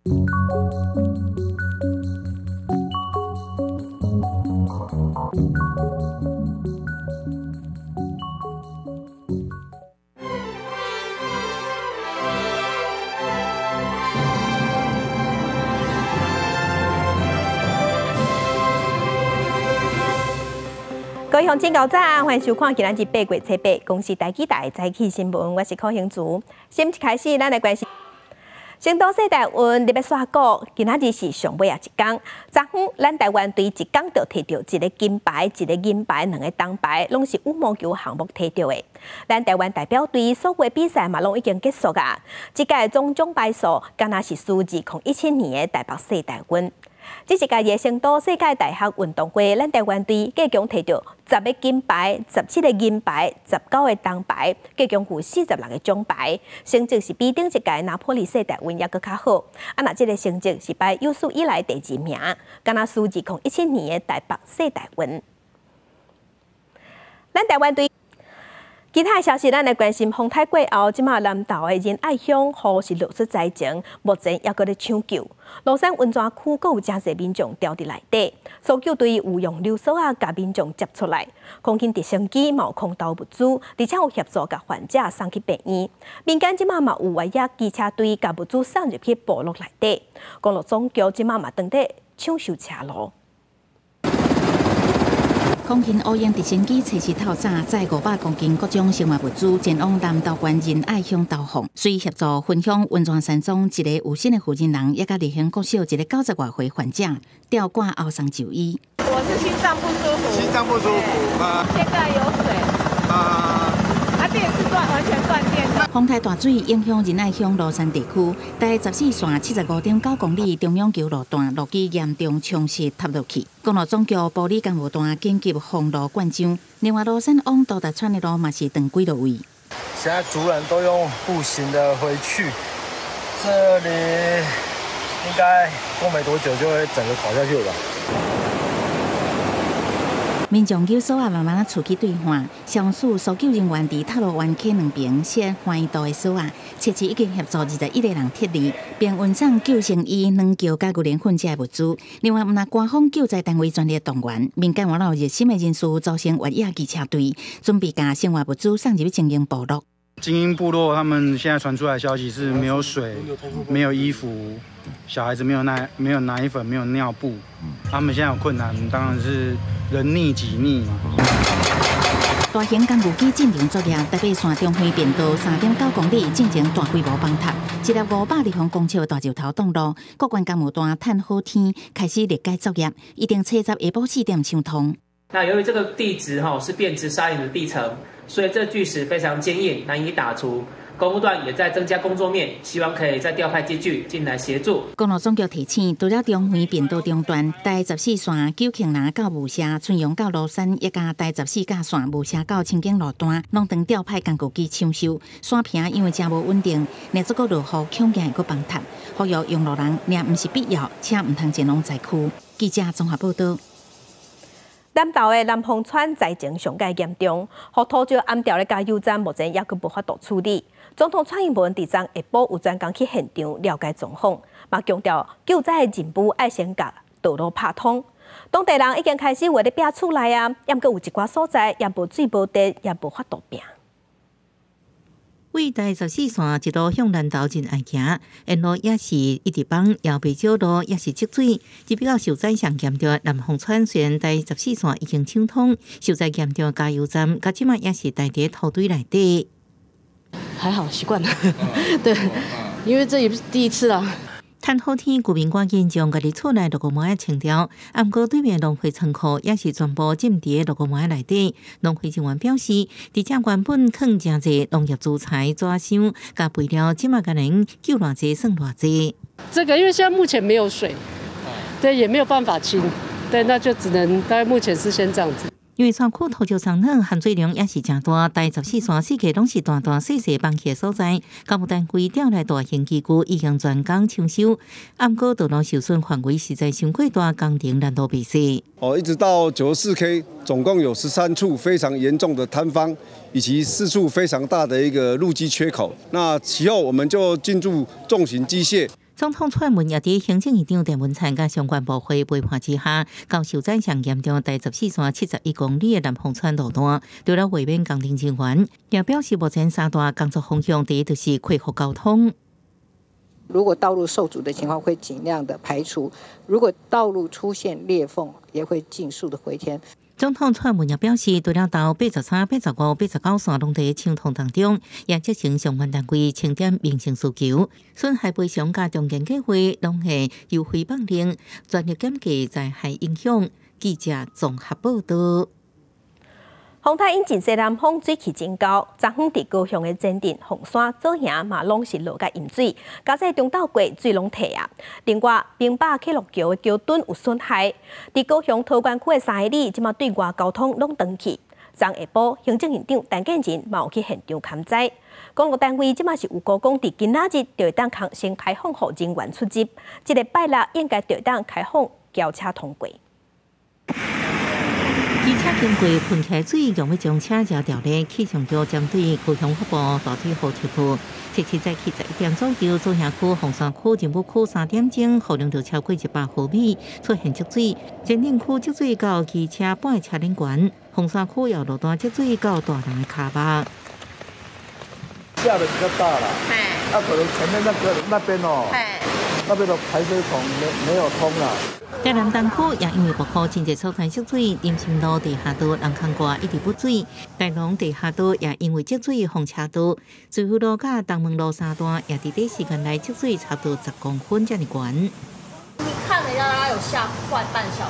各位鄉親早安，歡迎收看今仔日8月7日公視台語台早起新聞，我是柯興竹。先一開始，咱來關心成都世大運入欲煞鼓，今仔日是上尾仔一工。昨昏，咱台灣隊一工就提著一个金牌、一个銀牌、兩个銅牌，攏是羽毛球項目提著的。咱台灣代表隊所有比賽嘛，攏已經結束啊。這屆總獎牌數，敢若是輸2017年的台北世大運。這一屆的成都世界大學運動會，咱台灣隊計共提著10个金牌、17个銀牌、19个銅牌，計共有46个獎牌，成績是比頂一屆拿坡里世大運猶閣較好。啊，若這个成績是排有史以來第二名，敢若輸2017年的台北世大運。咱台灣隊。其他的消息，咱來關心風颱過後，這馬南投的仁愛鄉雨是落出災情，目前猶閣咧搶救。蘆山溫泉區閣有誠濟民眾牢佇內底，搜救隊有用溜索仔共民眾接出來，空軍直升機嘛有空投物資，而且有協助共患者送去病院。民間這馬嘛有越野機車隊共物資送入去部落內底，公路總局這馬嘛當咧搶修車路。空軍烏鷹直升機測試透早載500公斤各種生活物資前往南投縣仁愛鄉投放，隨協助分鄉溫泉山莊一个有心的負責人，也佮立興國小一个90外歲患者吊掛後送就醫。我是心臟不舒服，心臟不舒服啊！現在有水啊，啊電是斷，完全斷電的。風台大水影響仁愛鄉蘆山地區，台14線75.9公里中央橋路段路基嚴重沖蝕塌落去，公路總局埔里工務段緊急封路灌漿，另外蘆山往都達村的路嘛是斷幾落位。現在族人都用步行的回去，這裡應該過沒多久就會整個垮下去了吧。民眾搝索仔慢慢仔出去對看，消防署搜救人員佇塔羅灣溪兩邊設橫渡的索仔，測試已經協助21个人撤離，並運送救生衣、軟橋佮牛奶粉這物資。另外，毋但官方救災單位全力動員，民間嘛有熱心的人士組成越野機車隊，準備共生活物資送入精英部落。精英部落他們現在傳出來消息是沒有水、沒有衣服，小孩子沒有奶粉、沒有尿布，他們現在有困難，當然是人溺己溺嘛。大型工具機進行作業，台北線中橫便道3.9公里進行大規模崩塌，一粒500立方公尺的大石頭擋路，各關工務段趁好天開始立改作業，一定初十下晡4點搶通。那由於這個地質吼是變質砂岩的地層，所以這巨石非常堅硬，難以打除。工務段也在增加工作面，希望可以再調派機具進來協助。公路總局提醒，除了中橫便道中段，台14線九慶林到霧社、春陽到蘆山，以及台14甲線霧社到清境路段，攏當調派工具機搶修。山坪因為誠無穩定，若再閣落雨，恐驚會閣崩塌。呼籲用路人，若毋是必要，請毋通前往災區。記者綜合報道。南投的南風村災情上蓋嚴重，予土石淹掉的加油站目前猶閣無法度處理。總統蔡英文佇昨下晡有專工去現場了解狀況，嘛強調救災的任務愛先共道路拍通。當地人已經開始有咧拚厝內啊，猶閣有一寡所在也無水無電，也無法度拚。為台14線一路向南投仁愛行，沿路也是一直崩，也袂少路也是積水。這比較受災上嚴重的南風村，雖然台14線已經搶通，受災嚴重的加油站，到這馬也是待佇土堆內底。還好習慣了，對，因為這也不是第一次啦。趁好天，居民趕緊將家己厝內六個膜仔清掉。啊，毋過對面農會倉庫也是全部浸佇六個膜仔內底。農會人員表示，佇遮原本囥誠濟農業資材、紙箱、佮肥料，這馬敢能救偌濟算偌濟。這個因為現在目前沒有水，對，也沒有辦法清，對，那就只能大概目前是先這樣子。因為山區土石鬆軟，含水量也是誠大，台14線四界攏是大大細細崩去的所在。工務單位調來大型機具，已經全工搶修。毋過道路受損範圍實在傷過大，工程難度袂細。哦，一直到94K，總共有13處非常嚴重的坍方，以及4處非常大的一個路基缺口。那其後我們就進駐重型機械。總統蔡英文也佇行政院長鄭文燦佮相關部會陪伴之下，到受災上嚴重第14線71公里的南鳳川路段，除了慰勉工程人員，也表示目前三大工作方向，第一就是恢復交通。如果道路受阻的情況，會盡量的排除；如果道路出現裂縫，也會盡速的回填。總統蔡英文也表示，除了到83、85、89線攏佇搶通當中，也責成相關單位清點民生需求、損害賠償佮重建計畫，攏會優惠放令，全力減低災害影響。記者綜合報道。風颱引進西南風，水氣真高，昨昏佇高雄的前鎮、鳳山、左營嘛攏是落甲淹水，加上中斗過水攏退啊。另外，平北客陸橋的橋墩有損害，佇高雄桃園區的3里，這馬對外交通攏斷去。昨下晡，行政院長陳建仁嘛有去現場勘災，公路單位這馬是有估講，佇今仔日就會當先開放予人員出入，這禮拜六應該就會當開放轎車通過。機車經過噴起水，欲欲將車遮掉咧。氣象局針對高雄發布大水雨特報，七七早起11點左右，左營區、鳳山區、仁武區3點鐘，雨量就超過100毫米，出現積水。前鎮區積水到機車半個車輪懸，鳳山區也路段積水到大人的跤目。下得比較大啦，啊，可能前面那個那邊哦，那邊的排水孔沒有通啦。台南東區也因為暴雨，真濟所在積水，林森路地下道人空掛一直不水，大龍地下道也因為積水封車道，水府路佮東門路三段也佇短時間內積水差不多10公分遮爾懸。你看了一下，大概有下快半小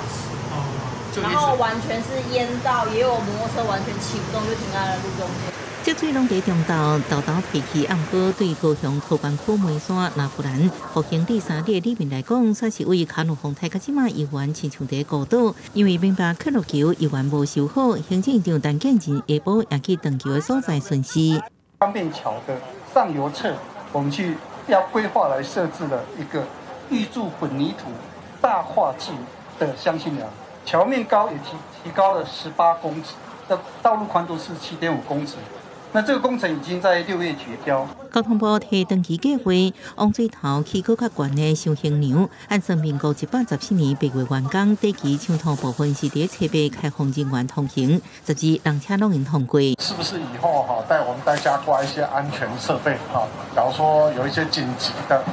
時，然後完全是淹到，也有摩托車完全騎不動，就停在了路中間。積水攏佇中晝沓沓退去，毋過對高雄桃園區梅山、拿破蘭、復興里三里的里民來講，算是為卡努風颱到這馬猶原親像佇孤島，因為明白客陸橋猶原無修好，行政長陳建仁下晡也去斷橋的所在巡視。方便橋的上游側，我們去要規劃來設置了一個預鑄混凝土大跨徑的箱型梁，橋面高也提高了18公尺，的道路寬度是7.5公尺。那這個工程已經在6月決標。交通部提長期計劃，往水頭起閣較懸的雙興梁，按算民國114年8月完工，短期搶通部分是佇七八開放人員通行，12人車攏會通過。是不是以後哈帶我們大家掛一些安全設備哈？假如說有一些緊急的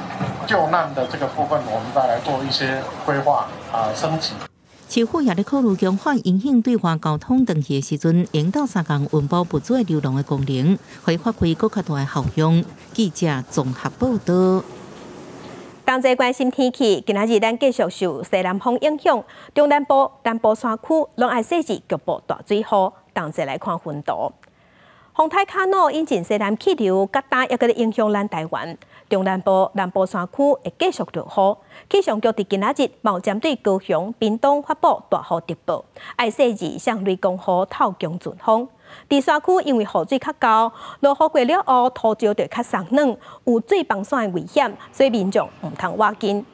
救難的這個部分，我們再來做一些規劃啊升級。市府也咧考慮強化因應對外交通斷去的時陣，引導三工運補物資的流動的功能，會發揮閣較大的效用。記者綜合報道。同齊關心天氣，今仔日咱繼續受西南風影響，中南部、南部山區攏愛細緻局部大水雨。同齊來看雲圖。風颱卡努引進西南氣流，佮今猶閣咧影響咱台灣。中南部、南部山區會繼續落雨。氣象局佇今仔日嘛有針對高雄、屏東發布大雨特報，愛細緻向雷公雨、透強陣風。佇山區因為雨水較厚，落雨過了後土石就較鬆軟，有水崩山的危險，所以民眾毋通倚近。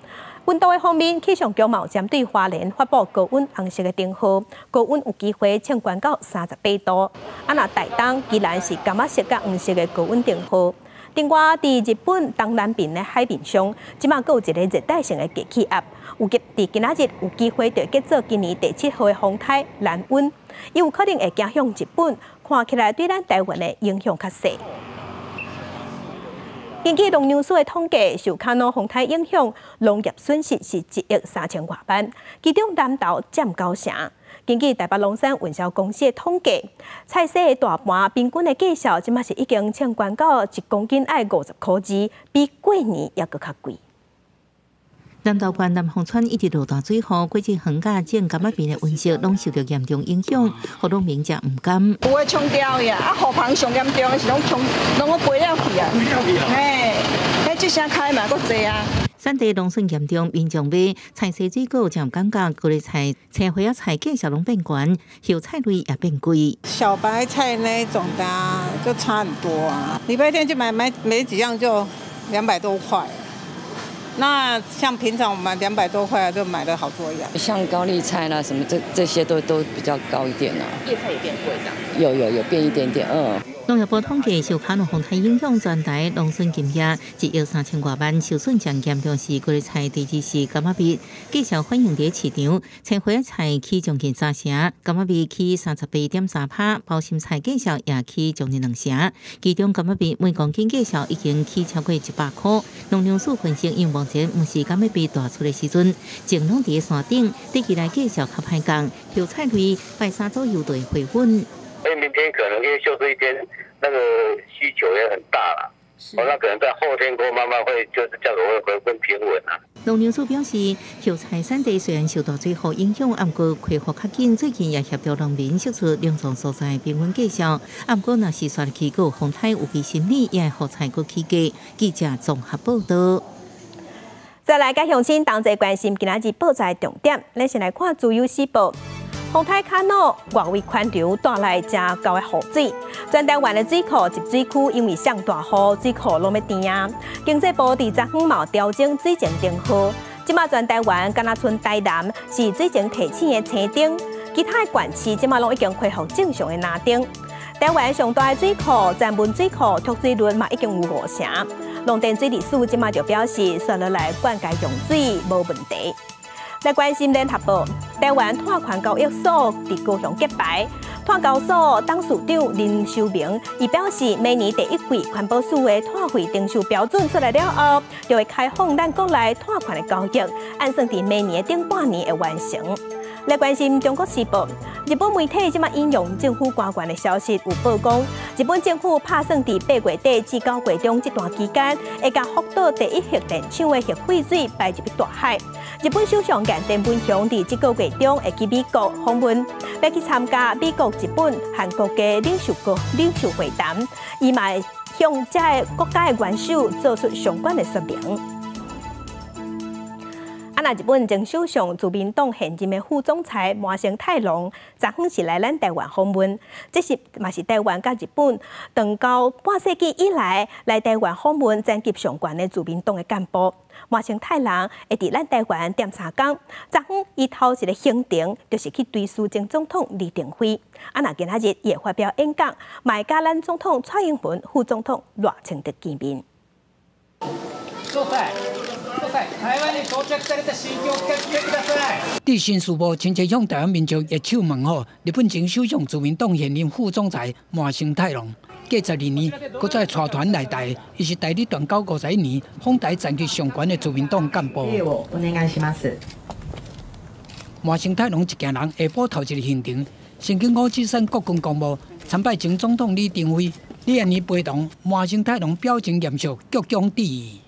溫度的方面，氣象局嘛有針對花蓮發布高溫紅色的燈號，高溫有機會衝懸到38度。啊，若台東、宜蘭是柑仔色佮黃色的高溫燈號。另外，佇日本東南邊的海面上，這馬閣有一个熱帶性的低氣壓，有佇今仔日有機會就結做今年第七號的風颱蘭溫，伊有可能會行向日本，看起來對咱台灣的影響較細。根據農糧署的統計，受卡努風颱影響，農業損失是1億3千外萬，其中南投佔9成。根據台北龍山運銷公司的統計，菜市的大盤平均的價數，這馬是已經衝懸到1公斤愛50塊2，比過年猶閣較貴。南投縣南鳳村一直落大水雨，果子園佮種柑仔邊的溫室攏受著嚴重影響，予農民誠毋甘。有的沖掉去啊，啊雨棚上嚴重的是攏沖，攏閣飛了去啊。嘿，彼這聲開嘛閣濟啊。產地農損嚴重，民眾買菜市水果誠感覺高麗菜、青花仔菜價數攏變懸，葉菜類也變貴。小白菜那一種的啊，就差很多啊。禮拜天就買買沒幾樣就200多塊。那像平常我們200多塊就買了好多樣。像高麗菜啦，什麼這些都比較高一點啊。葉菜也變貴，這樣。有有有變一點點，嗯。農業部統計，受卡努風颱影響，全台農村今夜1億3千外萬受損上嚴重是高麗菜，第二是柑仔蜜，價數反映佇市場，青花菜起將近三成，柑仔蜜起38.3%，包心菜價數也起將近2成。其中柑仔蜜每公斤價數已經起超過100箍。農糧署分析，因為目前毋是柑仔蜜大出的時陣，種攏佇山頂，短期內價數較歹降，葉菜類拜三左右就會回穩。所以明天可能因為休市一天，那個需求也很大啦。哦，那可能在後天過慢慢會就是價格會回歸平穩啦。農糧署表示，葉菜產地雖然受到水雨影響，毋過恢復較緊，最近也協助農民釋出兩種蔬菜平均價數。毋過若是煞去閣有風颱有其心理，也會予菜閣起價。記者綜合報道。再來，佮鄉親同齊關心今仔日報紙重點，咱先來看《自由時報》。風颱卡努外圍環流帶來誠厚的雨水，全台灣的水庫集水區因為上大雨，水庫攏欲甜啊。經濟部佇昨昏嘛調整水情燈號，這馬全台灣敢若賰台南是水情提醒的青燈，其他的縣市這馬攏已經恢復正常的藍燈。台灣上大的水庫曾文水庫蓄水率嘛已經有5成，農田水利署這馬就表示，紲落來灌溉用水無問題。來關心聯合報，台灣碳權交易所佇高雄揭牌，碳交所董事長林修明伊表示，明年第一季環保署的碳費徵收標準出來了後，就會開放咱國內碳權的交易，按算佇明年的頂半年會完成。來關心中國時報，日本媒體這馬引用政府官員的消息，有報講，日本政府拍算佇8月底至9月中這段期間，會共福島第一核電廠的核廢水排入去大海。日本首相岸田文雄佇這個月中會去美國訪問，欲去參加美國、日本、韓國的領袖國領袖會談，伊嘛會向這个國家的元首做出相關的說明。啊，那日本前首相自民黨現任的副總裁麻生太郎，昨昏是來咱台灣訪問，這是嘛是台灣佮日本斷交半世紀以來來台灣訪問層級上懸的自民黨的幹部。麻生太郎會佇咱台灣踮3工，昨昏伊頭一个行程就是去追思前總統李登輝。啊，那今仔日伊會發表演講，嘛會佮咱總統蔡英文、副總統賴清德見面。総裁。台灣に到着された心境を聞かせてください。佇新事部親切向台灣民眾握手問好，日本前首相自民黨現任副總裁麻生太郎，過12年，閣再帶團來台，伊是台日斷交51年，訪台層級上懸的自民黨幹部。お願いします。麻生太郎一行人下晡頭一个行程，先去五指山國軍公墓參拜前總統李登輝。李延年陪同麻生太郎表情嚴肅，鞠躬致意。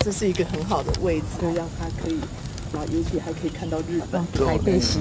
這是一個很好的位置，讓他可以，啊，尤其還可以看到日本台北市。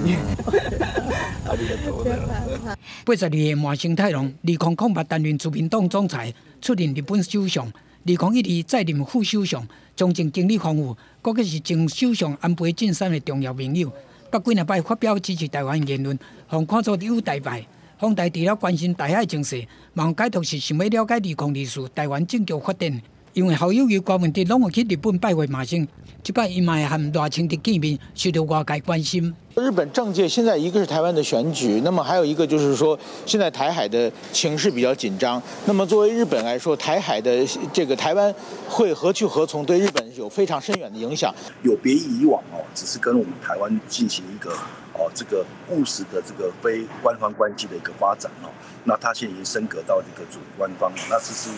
82歲麻生太郎，2008擔任自民黨總裁，出任日本首相。2012再任副首相，從政經歷豐富，閣閣是前首相安倍晉三的重要盟友。捌幾若擺發表支持台灣言論，予看做友台派。訪台除了關心台海情勢，嘛解讀是想欲了解2024台灣政局發展。因為侯友宜、柯文哲攏有去日本拜會麻生，這擺伊嘛會和賴清德見面，受到外界關心。日本政界現在一個是台灣的選舉，那麼還有一個就是說，現在台海的情勢比較緊張。那麼作為日本來說，台海的這個台灣會何去何從，對日本有非常深遠的影響。有別於以往哦，只是跟我們台灣進行一個哦這個務實的這個非官方關係的一個發展哦。那他現在已經升格到這個準官方，那這是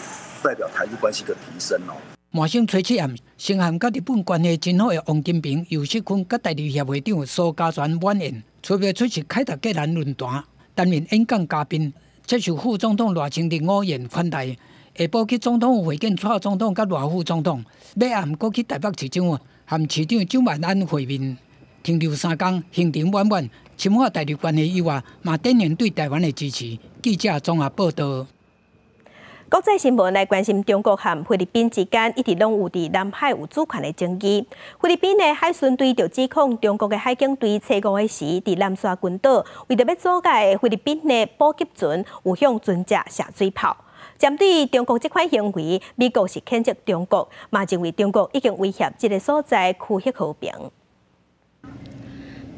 代表台日關係的提升哦。麻生初七暗先和佮日本關係真好的王金平、游錫堃佮台日協會長蘇嘉全晚宴，出面出席凱達格蘭論壇，擔任演講嘉賓，接受副總統賴清德午宴款待。下晡去總統府會見蔡總統佮賴副總統，尾暗閣去台北市政府和市長蔣萬安會面，停留3工，行程滿滿，深化台日關係以外，嘛展現對台灣的支持。記者綜合報道。國際新聞來關心中國和菲律賓之間一直攏有佇南海有主權的爭議。菲律賓的海巡隊就指控中國的海警隊初五的時，佇南沙群島為著欲阻礙菲律賓的補給船，有向船隻射水炮。針對中國這款行為，美國是譴責中國，嘛認為中國已經威脅這个所在區域和平。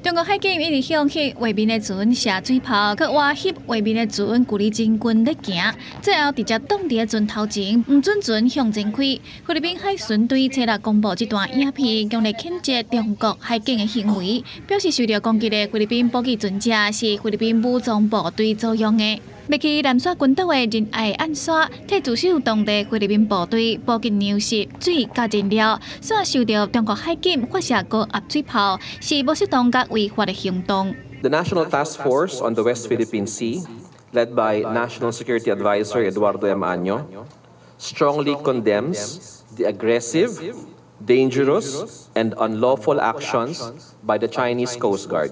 中中國海警一直向彼畫面的船射水炮，閣挖翕畫面的船距離真近咧行，最後直接擋佇咧船頭前，毋准船向前開。菲律賓海巡隊初六公布這段影片，強烈譴責中國海警的行為，表示受到攻擊的菲律賓補給船隻是菲律賓武裝部隊租用的。欲去南沙群島的仁愛岸線，替駐守當地菲律賓部隊補給糧食、水佮燃料，煞受到中國海警發射高壓水炮，是無適當佮違法的行動。 The National Task Force on the West Philippine Sea, led by National Security Advisor Eduardo M. Año, strongly condemns the aggressive, dangerous, and unlawful actions by the Chinese Coast Guard.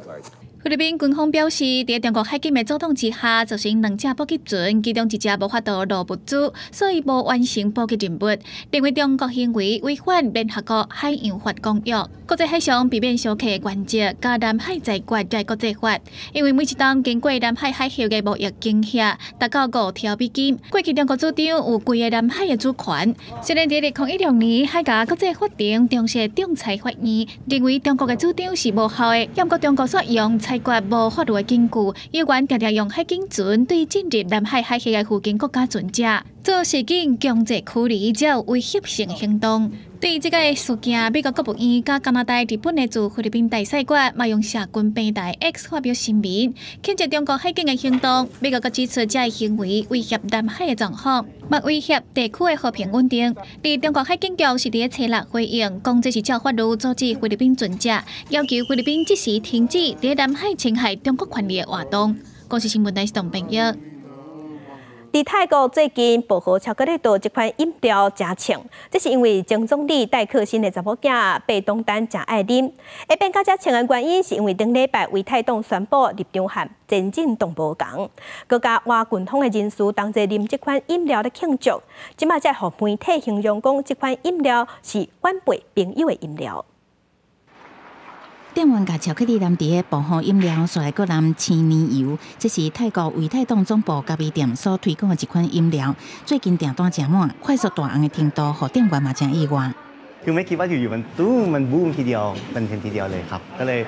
菲律賓軍方表示，佇中國海警的阻擋之下，造成兩隻補給船，其中一隻無法度落物資，所以無完成補給任務。認為中國行為違反聯合國海洋法公約、國際海上避免相克原則、佮南海裁決佮國際法。因為每一冬經過南海海峽的貿易金額達到5兆美金。過去中國主張有規个南海的主權。雖然佇2016年海峽國際法庭重設仲裁法院，認為中國的主張是無效的，毋過中國煞用裁決無法律的根據，猶原定定用海警船對進入南海海峽的附近國家船隻做示警強制驅離，才有威脅性行動。對這个事件，美國國務院佮加拿大、日本的駐菲律賓大使館嘛用社群平台 X 發表聲明，譴責中國海警的行動。美國閣指出，這个行為威脅南海的狀況，嘛威脅地區的和平穩定。而中國海警局是佇咧初六回應，講這是照法律阻止菲律賓船隻，要求菲律賓即時停止佇南海侵害中國權利的活動。公視新聞台是董朋友。佇泰國最近薄荷巧克力豆這款飲料誠暢，這是因為前總理戴克辛的查某囝貝東丹誠愛啉。會變較遮暢的原因，是因為頂禮拜為泰黨宣布入場和前進黨無仝，閣佮倚軍方的人士同齊啉這款飲料咧慶祝。這馬才予媒體形容講，這款飲料是反背朋友的飲料。店員共巧克力淋佇个薄荷飲料，煞來閣淋青奶油。這是泰國為泰黨總部咖啡店所推廣的一款飲料。最近訂單誠滿，快速大紅的程度，予店員嘛誠意外。 คือไม่คิดว่าอยู่ๆมันตู้มมันบูมทีเดียวเป็นเทรนทีเดียวเลยครับก็เลย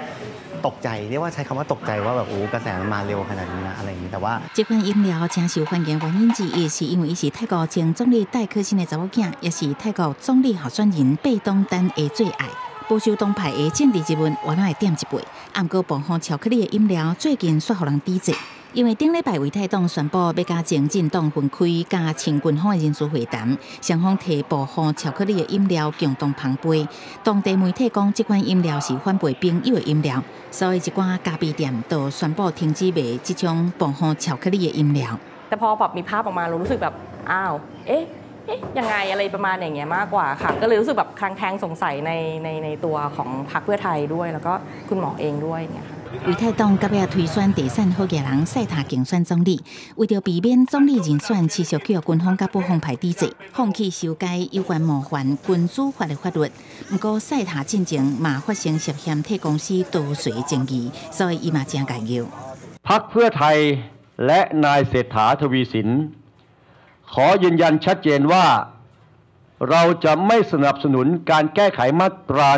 ตกใจเรียกว่าใช้คำว่าตกใจว่าแบบโอ้กระแสมันมาเร็วขนาดนี้นะอะไรอย่างนี้แต่ว่า 這款飲料誠受歡迎原因之一，是因為伊是泰國前總理戴克辛的查某囝，也是泰國總理候選人貝東丹的最愛。保守黨派的政治人物，原來會點一杯。毋過薄荷巧克力的飲料最近煞予人抵制，因為頂禮拜為泰黨宣布欲佮前進黨分開，佮親軍方的人士會談，雙方提薄荷巧克力的飲料共同捧杯。當地媒體講，這款飲料是反背朋友的飲料，所以一寡咖啡店都宣布停止賣這種薄荷巧克力的飲料。 แต่พอแบบมีภาพออกมาเรารู้สึกแบบอ้าวเอ๊ะเอ๊ะยังไงอะไรประมาณอย่างเงี้ยมากกว่าค่ะก็เลยรู้สึกแบบคลางแคลงสงสัยในในในตัวของพรรคเพื่อไทยด้วยแล้วก็คุณหมอเองด้วยอย่างเงี้ยค่ะ 為泰黨到尾推選地產好額人賽塔競選總理，為著避免總理人選持續予軍方佮保皇派抵制，放棄修改有關冒犯君主法的法律。毋過賽塔進前嘛發生涉嫌替公司逃稅的爭議，所以伊嘛誠介意。 พรรคเพื่อไทยและนายเศรษฐาทวีสินขอยืนยันชัดเจนว่าเราจะไม่สนับสนุนการแก้ไขมาตรา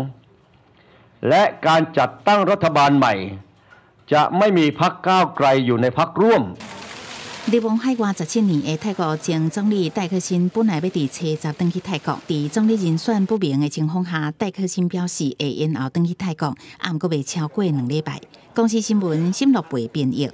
112 และการจัดตั้งรัฐบาลใหม่จะไม่มีพรรคก้าวไกลอยู่ในพรรคร่วม 流亡海外17年的泰國前總理戴克辛本來欲佇初十轉去泰國，佇總理人選不明的情況下，戴克辛表示會延後轉去泰國，毋過袂超過2禮拜。公視新聞沈樂培編譯。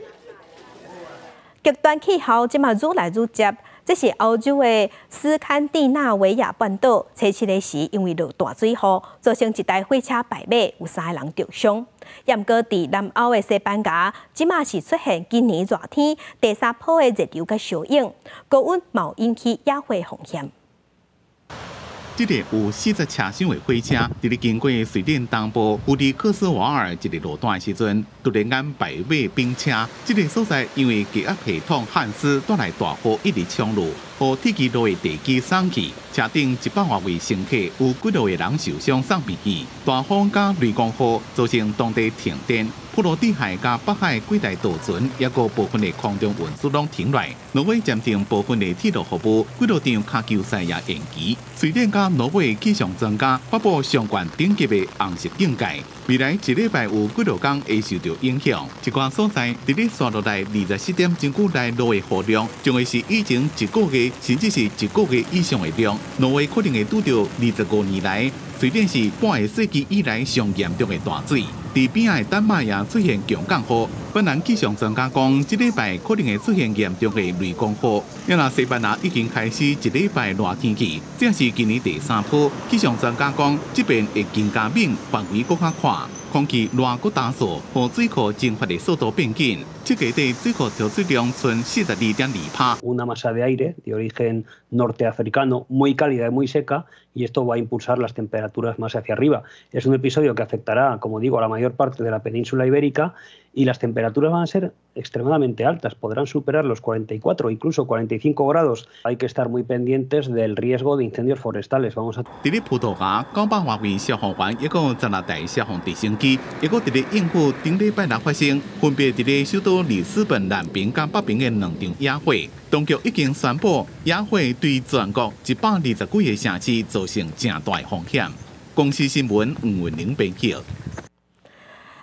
極端氣候這馬愈來愈捷，這是歐洲的斯堪的納維亞半島，初七的時因為落大水雨，造成一台火車敗馬，有3個人著傷。也毋過佇南歐的西班牙，這馬是出現今年熱天第三波的熱流佮燒湧，高溫嘛有引起野火風險。這个有40車廂的火車，佇咧經過瑞典東部烏迪克斯瓦爾一个路段的時陣，突然間敗馬冰車。這个所在因為低壓系統漢斯帶來大雨一直衝落，予鐵支路的地基鬆去，車頂100外位乘客有幾落個人受傷送病院。大風佮雷公雨造成當地停電，波罗的海佮北海幾台渡船，抑閣部分的空中運輸攏停來。挪威暫停部分的鐵路服務，幾落場跤球賽也延期。瑞典佮挪威氣象專家發布上懸等級的紅色警戒，未來一禮拜有幾落工會受著影響。一寡所在佇咧紲落來24點鐘久內落的雨量，將會是以前一個月甚至是一個月以上的量。挪威可能會拄著25年來，瑞典是半個世紀以來上嚴重的大水。佇邊仔的丹麥也出現強降雨。芬蘭氣象專家講，這禮拜可能會出現嚴重的雷公雨。若西班牙已經開始一禮拜熱天氣，這是今年第三波。氣象專家講，這遍會更加猛，範圍閣較闊，空氣熱閣乾燥，予水庫蒸發的速度變緊。這個月水庫調水量賰42.2%。 Una masa de aire de origen norteafricano muy cálida y muy seca, y esto va a impulsar las temperaturas más hacia arriba. Es un episodio que afectará, como digo, a la mayor parte de la península ibérica y las temperaturas van a ser extremadamente altas, podrán superar los 44, incluso 45 grados. Hay que estar muy pendientes del riesgo de incendios forestales. Vamos a 佇咧葡萄牙，900外位消防員，抑閣16台消防直升機，抑閣佇咧應付頂禮拜六發生，分別佇咧首都里斯本南爿佮北爿的兩場野火。當局已經宣布，野火對全國120幾个城市造成誠大風險。公視新聞吳文玲編輯。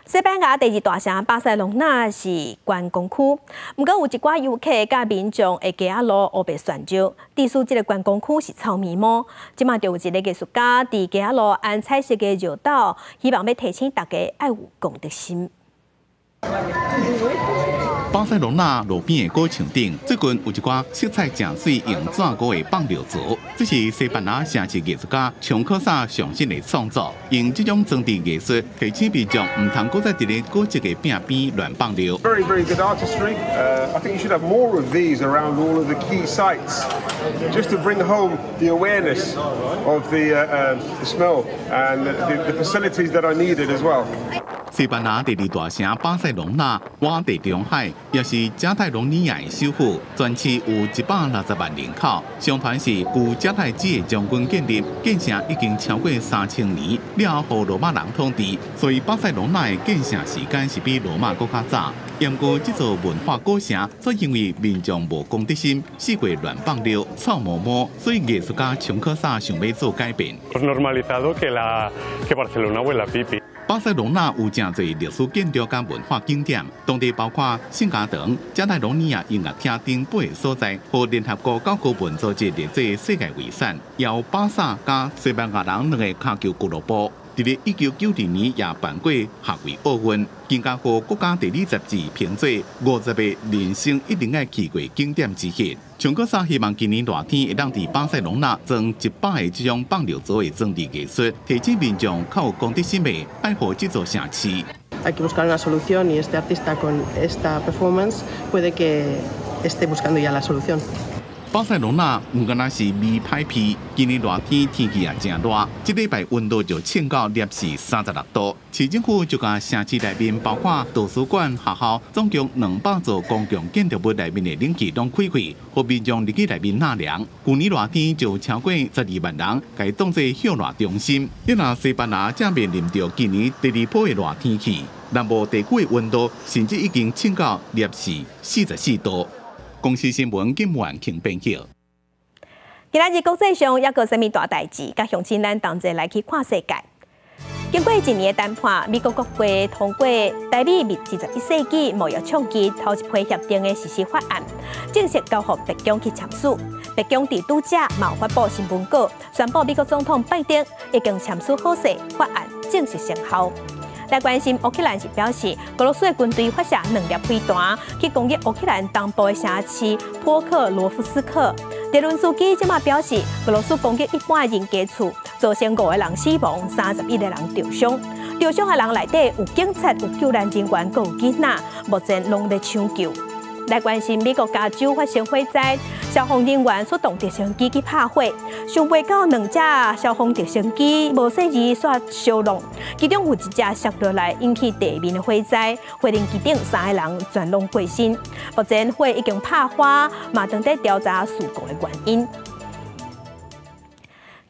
西班牙第二大城巴塞隆納是觀光區，毋過有一寡遊客佮民眾會街仔路烏白旋尿，致使這个觀光區是臭毛毛。這馬就有一个藝術家佇街仔路安彩色的尿斗，希望欲提醒大家愛有公德心。巴塞隆納路邊的果樹頂，最近有一寡色彩誠媠用紙糊的放尿槽，這是西班牙城市藝術家松科薩上新的創作，用這種裝置藝術提醒民眾毋通閣再佇咧古蹟的壁邊亂放尿。 Very, very good artistry. I think you should have more of these around all of the key sites, just to bring home the awareness of the smell and the facilities that are needed as well. 西班牙第二大城巴塞隆納，倚地中海，也是加泰隆尼亞的首府，全市有160萬人口。相傳是古迦太基的將軍建立，建城已經超過3000年，了後予羅馬人統治，所以巴塞隆納的建城時間是比羅馬閣較早。毋過這座文化古城，卻因為民眾無公德心，四處亂放尿、臭毛毛，所以藝術家松科薩想欲做改變。 Normalizado que Barcelona huela a pipi. 巴塞隆納有誠濟歷史建築佮文化景點，當地包括聖家堂、加泰隆尼亞音樂廳等八个所在，予聯合國教科文組織列做世界遺產。由巴薩佮西班牙人兩个跤球俱樂部，佇咧1992年也辦過夏季奧運，更加予國家地理雜誌評做50個人生一定愛去過景點之一。松科薩希望今年熱天會當佇巴塞隆納裝100個這種放尿槽的裝置藝術，提醒民眾較有公德心的愛護這座城市。 Hay que buscar una solución y este artista con esta performance puede que esté buscando ya la solución. 巴塞隆納毋敢若是味歹鼻，今年熱天天氣也誠熱，這禮拜溫度就衝到攝氏36度。市政府就共城市內面包括圖書館、學校，總共200座公共建築物內面的冷氣攏開開，予民眾入去內面納涼。舊年熱天就超過12萬人，共當做歇熱中心。這若西班牙正面臨著今年第二波的熱天氣，南部地區的溫度甚至已經衝到攝氏44度。公視新聞金萬慶編輯。今仔日國際上猶閣有啥物大代誌，佮鄉親咱同齊來去看世界。經過一年的談判，美國國會通過台美21世紀貿易倡議頭一批協定的實施法案，正式交予白宮去簽署。白宮佇拄才嘛有發布新聞稿，宣布美國總統拜登已經簽署好勢，法案正式生效。來關心烏克蘭是表示，俄羅斯的軍隊發射兩粒飛彈去攻擊烏克蘭東部的城市波克羅夫斯克。澤倫斯基這馬表示，俄羅斯攻擊一般的人家厝，造成五个人死亡，31個人受傷。受傷的人內底有警察、有救難人員，閣有囡仔，目前攏咧搶救。來關心美國加州發生火災，消防人員出動直升機去拍火，想袂到兩隻消防直升機無細膩煞燒攏，其中有一隻摔落來，引起地面的火災，火輪機頂三個人全攏過身。目前火已經拍花，嘛正佇調查事故的原因。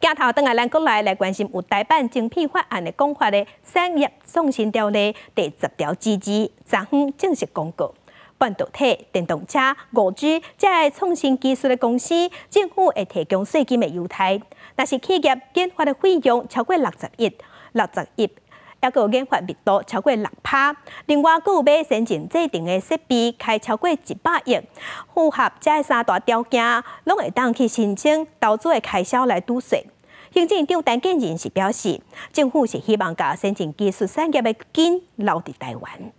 鏡頭轉來咱國內來關心有台版晶片法案的講法的產業創新條例第10條之2，昨昏正式公告。半導體、電動車、5G 這个創新技術的公司，政府會提供稅金的優待。若是企業研發的費用超過60億，60億，抑閣有研發密度超過6趴。另外，閣有買先進製程的設備，開超過100億，符合這三大條件，攏會當去申請投資的開銷來抵稅。行政院長陳建仁是表示，政府是希望共先進技術產業的根留佇台灣。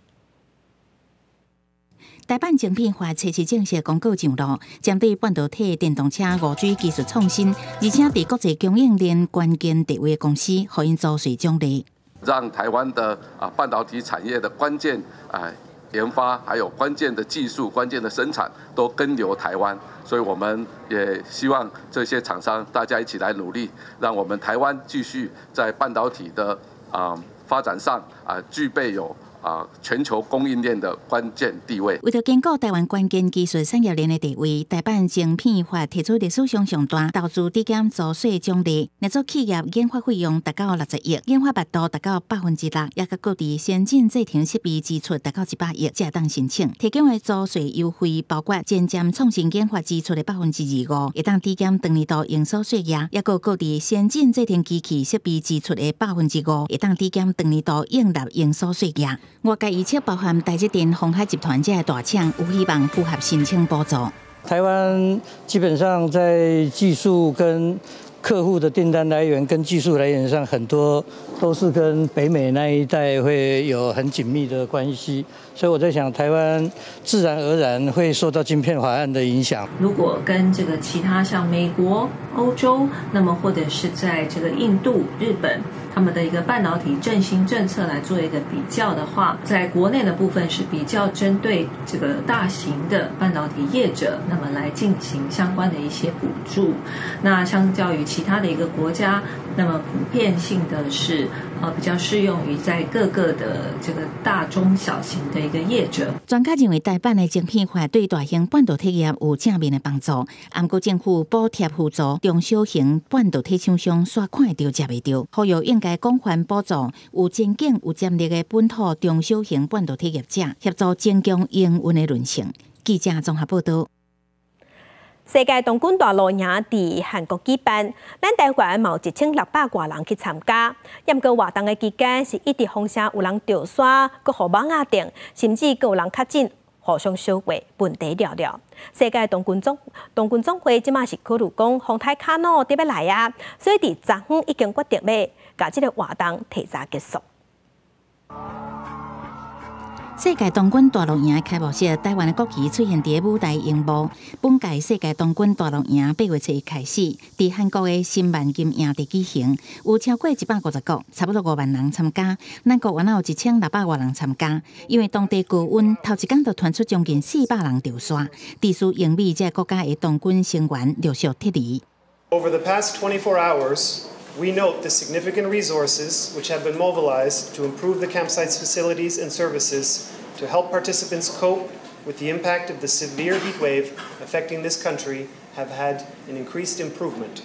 台版晶片法初七正式公告上路，針對半導體、電動車、5G 技術創新，而且佇國際供應鏈關鍵地位的公司，予𪜶租稅獎勵。讓台灣的半導體產業的關鍵研發，還有關鍵的技術、關鍵的生產都根留台灣，所以我們也希望這些廠商大家一起來努力，讓我們台灣繼續在半導體的發展上具備有全球供應鏈的關鍵地位。為著堅固台灣關鍵技術產業鏈的地位，台版晶片法提出歷史上上大投資抵減租稅獎勵，若做企業研發費用達到60億，研發密度達到6%，抑閣各地先進製程設備支出達到100億，才會當申請。提供的租稅優惠包括前瞻創新研發支出的25%，會當抵減當年度營所稅額，抑閣各地先進製程機器設備支出的5%，會當抵減當年度應納營所稅額。外界預測，包含台積電、鴻海集團這个大廠，有希望符合申請補助。台灣基本上在技術跟客戶的訂單來源跟技術來源上，很多都是跟北美那一帶會有很緊密的關係，所以我在想，台灣自然而然會受到晶片法案的影響。如果跟這個其他像美國、歐洲，那麼或者是在這個印度、日本，他們的一個半導體振興政策來做一個比較的話，在國內的部分是比較針對這個大型的半導體業者，那麼來進行相關的一些補助。那相較於其他的一個國家，那麼普遍性的是，比較適用於在各個的這個大中小型的一個業者。專家認為，台版的晶片法對大型半導體業有正面的幫助，毋過政府補貼輔助中小型半導體廠商，煞看會著食袂著，呼籲應該廣泛補助有前景、有潛力的本土中小型半導體業者，協助增強營運的韌性。記者綜合報道。世界童軍大露營佇韓國舉辦，咱台灣嘛有1600外人去參加。毋過活動的期間是一直風聲有人著沙，閣予蠓仔叮，甚至閣有人確診，互相相話，問題了了。世界童軍總會這馬是考慮講風颱卡努佇欲來啊，所以佇昨昏已經決定欲共這个活動提早結束。世界童軍大露營開幕式，台灣的國旗出現佇舞台螢幕。本屆世界童軍大露營8月7日開始，佇韓國的新萬金營地舉行，有超過150國，差不多5萬人參加。咱國原來有1600外人參加，因為當地高溫，頭一工就傳出將近400人著沙，致使英美這个國家的童軍成員陸續撤離。 Over the past 24 hours, we note the significant resources which have been mobilized to improve the campsite's facilities and services to help participants cope with the impact of the severe heat wave affecting this country have had an increased improvement.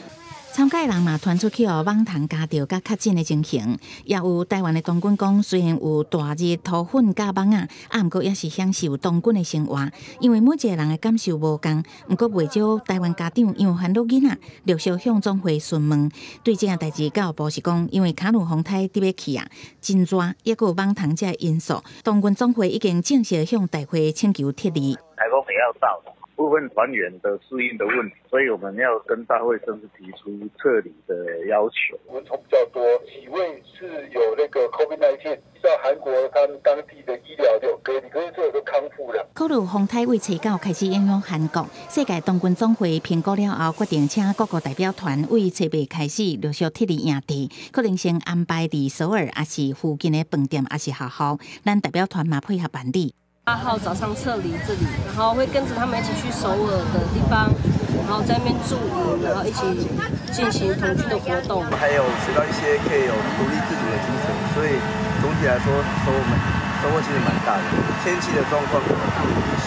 參加人嘛傳出去予蠓蟲咬著佮確診的情形，也有台灣的童軍講，雖然有大熱塗粉佮蠓仔，啊，毋過也是享受童軍的生活，因為每一個人的感受無仝，毋過袂少台灣家長因為煩惱囡仔，陸續向總會詢問。對這件代誌，教育部是講，因為卡努風颱佇欲去啊，真熱，抑閣有蠓蟲這个因素，童軍總會已經正式向大會請求撤離。颱風也要到了。部分團員的適應的問題，所以我們要跟大會正式提出撤離的要求。蚊蟲比較多，幾位是有那個 COVID-19，在韓國他們當地的醫療有隔離，可是這個都康復了。考慮風颱為初九開始影響韓國，世界童軍總會評估了後，決定請各國代表團為初八開始陸續撤離營地，可能先安排佇首爾，抑是附近的飯店，抑是學校。咱代表團嘛配合辦理。8號早上撤離這裡，然後會跟着他們一起去首爾的地方，然後在那邊駐營，然後一起進行童軍的活動。還有學到一些可以有獨立自主的精神，所以總體來說收穫其實蠻大的。天氣的狀況可能不如預期，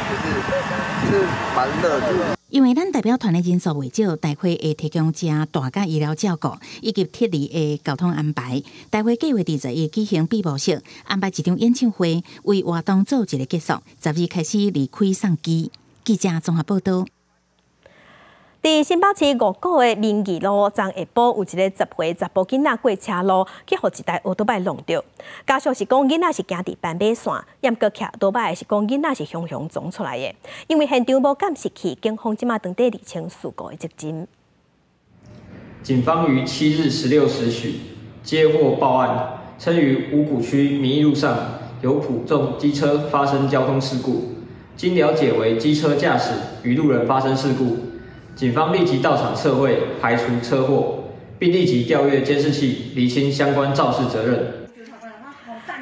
就是蠻熱的。因為咱代表團的人數袂少，大會會提供誠大佮醫療照顧以及撤離的交通安排。大會計劃佇11舉行閉幕式，安排一場演唱會，為活動做一個結束。12開始離開送機。記者綜合報道。佇新北市五股的民義路，昨下晡有一個10歲查埔囡仔過車路，去予一台歐多擺挵著。家屬是講囡仔是行佇斑馬線，毋過騎歐多擺是講囡仔是雄雄撞出來的。因為現場無監視器，警方這馬正佇釐清事故的責任。警方於7日16時許接獲報案，稱於五股區民義路上有普眾機車發生交通事故。經了解為機車駕駛與路人發生事故。警方立即到場測繪，排除車禍，並立即調閱監視器，釐清相關肇事責任。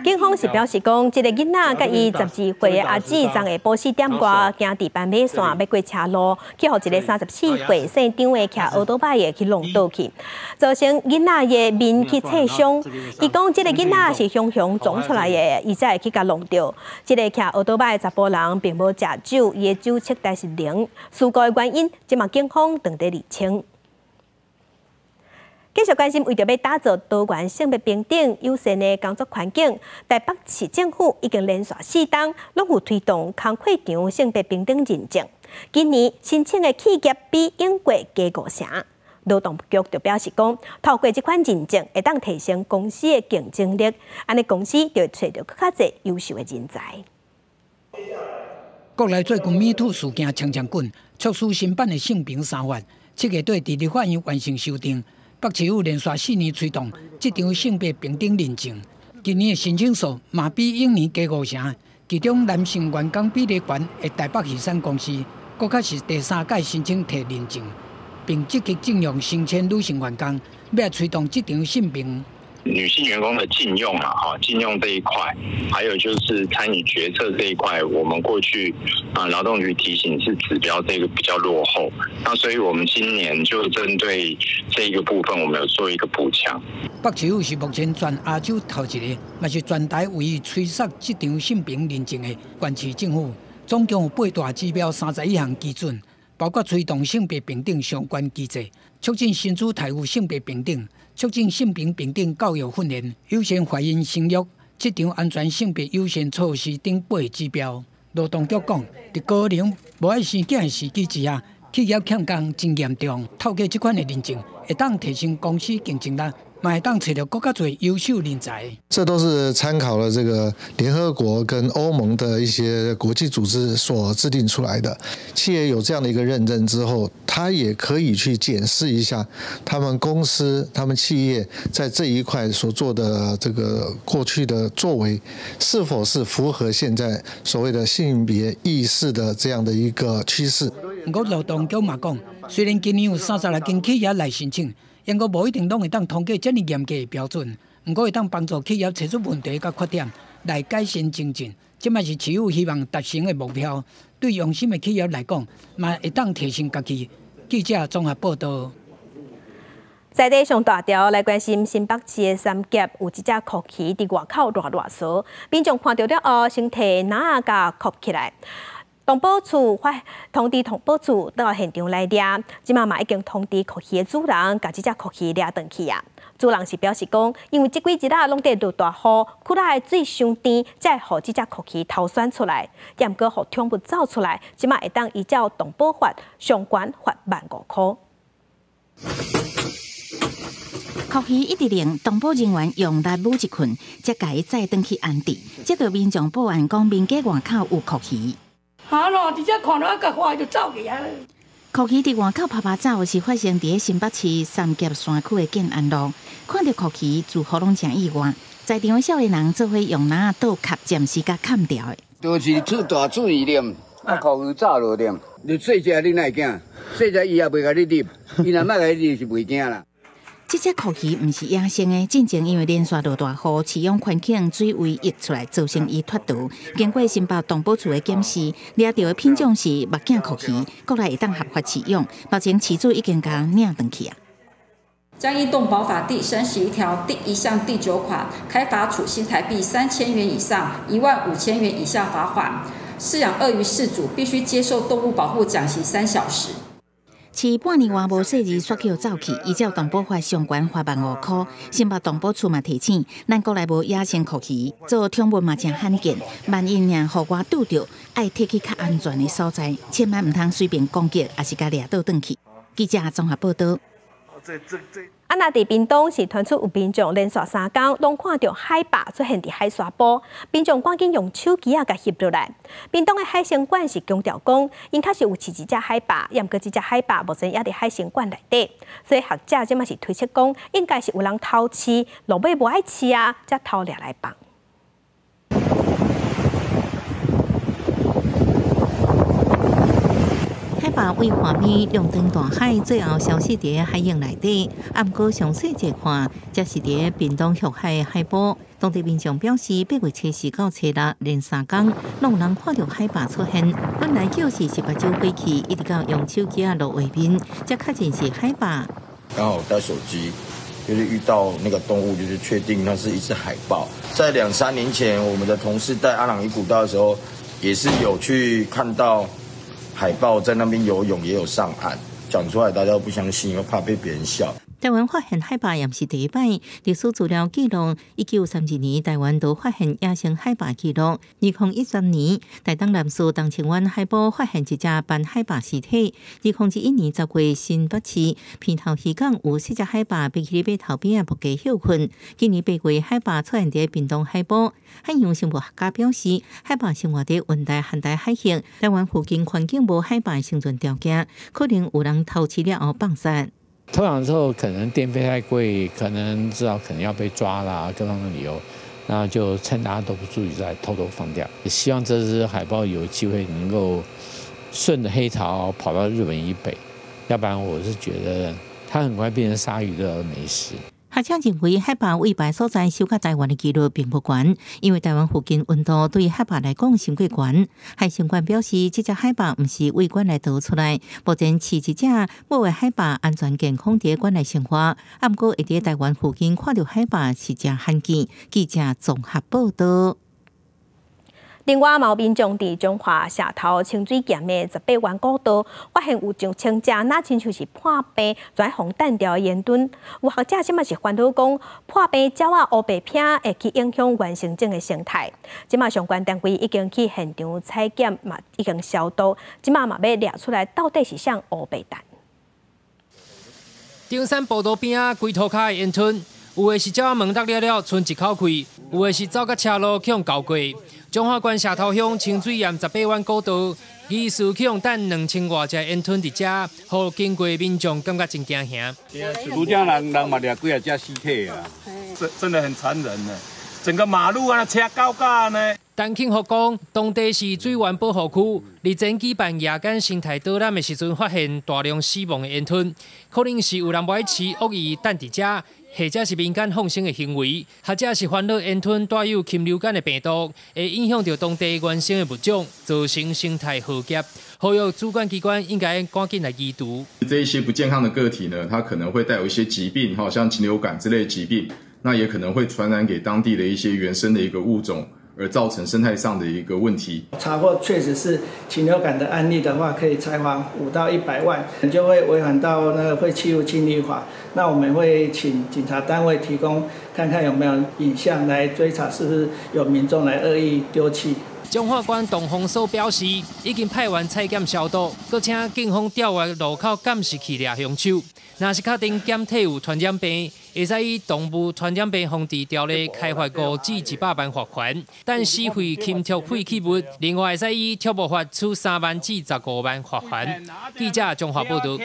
警方是表示講，這個囡仔佮伊12歲的阿姊，昨下晡4點外行佇斑馬線欲過車路，去予一個34歲姓張的騎歐多擺的去挵倒去，造成囡仔的面去擦傷。伊講這個囡仔是雄雄撞出來的，伊才會去共挵著。這個騎歐多擺的查埔人並無食酒，伊的酒測值是零。事故的原因，這馬警方正佇釐清。繼續關心，為著欲打造多元性別平等、友善的工作環境，台北市政府已經連續四冬攏有推動工課場性別平等認證。今年申請的企業比往過加5成。勞動局就表示講，透過這款認證，會當提升公司的競爭力，按呢公司就會揣著閣較濟優秀的人才。國內最近 MeToo 事件衝衝滾，促使新版的性平三法，7月底佇立法院完成修訂。北市府連續4年推動職場性別平等認證，今年的申請數嘛比往年加5成，其中男性員工比例懸的台北魚產公司，閣較是第三屆申請提認證，並積極徵用新簽女性員工，欲推動職場性平。女性員工的進用啊，哈，進用這一塊，還有就是參與決策這一塊，我們過去啊勞動局提醒是指標這個比較落後，那所以我們今年就針對這一個部分，我們有做一個補強。北市府是目前全亞洲頭一个，嘛是全台唯一催促職場性平認證的縣市政府，總共有八大指標、31項基準，包括推動性別平等相關機制，促進薪資待遇性別平等，促進性別平等教育訓練、優先懷孕生育、職場安全性別優先措施等八個指標。勞動局講，佇高齡無愛生囝的時機之下，企業欠工真嚴重。透過這款的認證，會當提升公司競爭力，嘛會當揣著閣較濟優秀人才。這都是參考了這個聯合國跟歐盟的一些國際組織所制定出來的。企業有這樣的一個認證之後，他也可以去檢視一下他們公司、他們企業在這一塊所做的這個過去的作為，是否是符合現在所謂的性別意識的這樣的一個趨勢。毋過勞動局嘛講，雖然今年有36間企業來申請，毋過無一定攏會當通過這爾嚴格的標準，毋過會當幫助企業揣出問題佮缺點來改善精進，這嘛是市府希望達成的目標。對用心的企業來講，嘛會當提升家己。記者綜合報道。在地上大條來關心新北市的三峽，有一隻蛞蝓佇外口賴賴趖，民眾看著了後，先提籃仔共箍起來。動保處發通知動保處到現場來掠，這馬嘛已經通知蛞蝓的主人，共這隻蛞蝓掠轉去啊。主人是表示講，因為這幾日仔攏佇落大雨，區內的水傷甜，才會予這隻蛞蝓逃竄出來。毋過予寵物走出來，這馬會當依照動保法相關罰15,000箍。蛞蝓一直連動保人員用力舞一棍，才共伊載轉去安置。接到民眾報案講，民家外口有蛞蝓。啊喏，直接看著啊，共看就走去啊。蛞蝓佇外口趴趴走，是發生佇新北市三峽山區的建安路。看著蛞蝓，似乎攏誠意外。在場的少年人做伙用籃仔倒崁，暫時共崁牢的。就是出大水啉，啊，蛞蝓走落啉。你細隻你哪會驚？細隻伊也袂共你入，伊若欲共你入是袂驚啦。這隻蛞蝓毋是野生的，進前因為連續落大雨，飼養環境水位溢出來，造成伊脫逃。經過新北動保處的檢視，掠著的品種是目鏡蛞蝓，國內會當合法飼養。目前飼主已經共領轉去啊。將依動保法第31條第1項第9款，開罰處新台幣3000元以上15,000元以下罰款。飼養鱷魚飼主必須接受動物保護講習3小時。飼半年外無細膩，煞予走去。依照動保法相關罰15,000箍。新北動保處嘛提醒，咱國內無野生蛞蝓，做寵物嘛誠罕見。萬一若予外拄著，愛提去較安全的所在，千萬毋通隨便攻擊，抑是共掠倒轉去。記者綜合報道。啊，若佇屏東是傳出有民眾連續3工攏看著海豹出現佇海沙埔，民眾趕緊用手機仔共翕落來。屏東的海生館是強調講，𪜶確實有飼一隻海豹，毋過這隻海豹目前猶佇海生館內底，所以學者這馬是推測講，應該是有人偷飼，落尾無愛飼啊，才偷掠來放。海豹為畫面兩登大海，最後消失佇海洋內底。啊，毋過詳細一看，這是佇屏東玉海海埔。當地民眾表示，8月24到初6連3工，攏有人看著海豹出現。本來就是18種飛去，一直到用手機仔錄畫面，才確認是海豹。剛好帶手機，就是遇到那個動物，就是確定那是一隻海豹。在2、3年前，我們的同事帶阿朗壹古道的時候，也是有去看到。海豹在那邊游泳，也有上岸，講出來大家都不相信，又怕被別人笑。台灣發現海豹也毋是第一擺，歷史資料記錄，1932年台灣都發現野生海豹記錄。2013年，台東南勢東清灣海埔發現一隻斑海豹屍體。2011年10月，新北市鼻頭漁港有4隻海豹被去碼頭邊仔木架歇睏。今年8月，海豹出現佇屏東海埔。海洋生物學家表示，海豹生活佇溫帶寒帶海域，台灣附近環境無海豹生存條件，可能有人偷飼了後放生。偷養之後，可能電費太貴，可能知道可能要被抓啦，各方面理由，那就趁大家都不注意，再偷偷放掉。希望這隻海豹有機會能夠順著黑潮跑到日本以北，要不然我是覺得它很快變成鯊魚的美食。學者認為，海豹餵排所在收到台灣的幾率並不懸，因為台灣附近溫度對海豹來講傷過懸。海生館表示，這隻海豹毋是對館內逃出來，目前飼一隻母的海豹安全健康佇館內生活。啊，毋過會佇台灣附近看著海豹是誠罕見。記者綜合報道。另外，嘛有民眾佇彰化社頭清水巖的18彎古道，發現有上千隻，若親像是破病跩予彈掉的煙墩。有學者這馬是煩惱講，破病鳥仔烏白癖會去影響原生種的生態。這馬相關單位已經去現場採檢，嘛已經消毒，這馬嘛欲掠出來到底是啥烏白蛋。中山步道邊仔規塗跤的煙吞，有的是鳥仔門落了了，賰一口氣；有的是走到車路去予咬過。彰化縣社頭鄉清水巖18彎古道，疑似去予彈2000外隻煙吞佇遮，予經過民眾感覺真驚嚇。拄才人人嘛掠幾仔隻屍體啊，真的很殘忍呢，整個馬路啊車高高呢。陳慶福講，當地是水源保護區，日前舉辦夜間生態導覽的時陣，發現大量死亡的煙吞，可能是有人無愛飼，惡意彈佇遮。或者是民間放生的行為，或者是煩惱煙吞帶有禽流感的病毒，會影響著當地原生的物種，造成生態浩劫。呼籲主管機關應該趕緊來移除。這一些不健康的個體呢，它可能會帶有一些疾病，像禽流感之類的疾病，那也可能會傳染給當地的一些原生的一個物種，而造成生態上的一個問題。查獲確實是禽流感的案例的話，可以裁罰5到100萬，就會違反到那個廢棄物清理法。那我們會請警察單位提供，看看有沒有影像來追查，是不是有民眾來惡意丟棄。彰化縣動防所表示，已經派員採檢消毒，閣請警方調閱路口監視器掠兇手。若是確定檢體有傳染病，會使以動物傳染病防治條例開罰5至100萬罰款。但死廢禽畜廢棄物，另外會使以畜牧法處3萬至15萬罰款。記者彰化報道。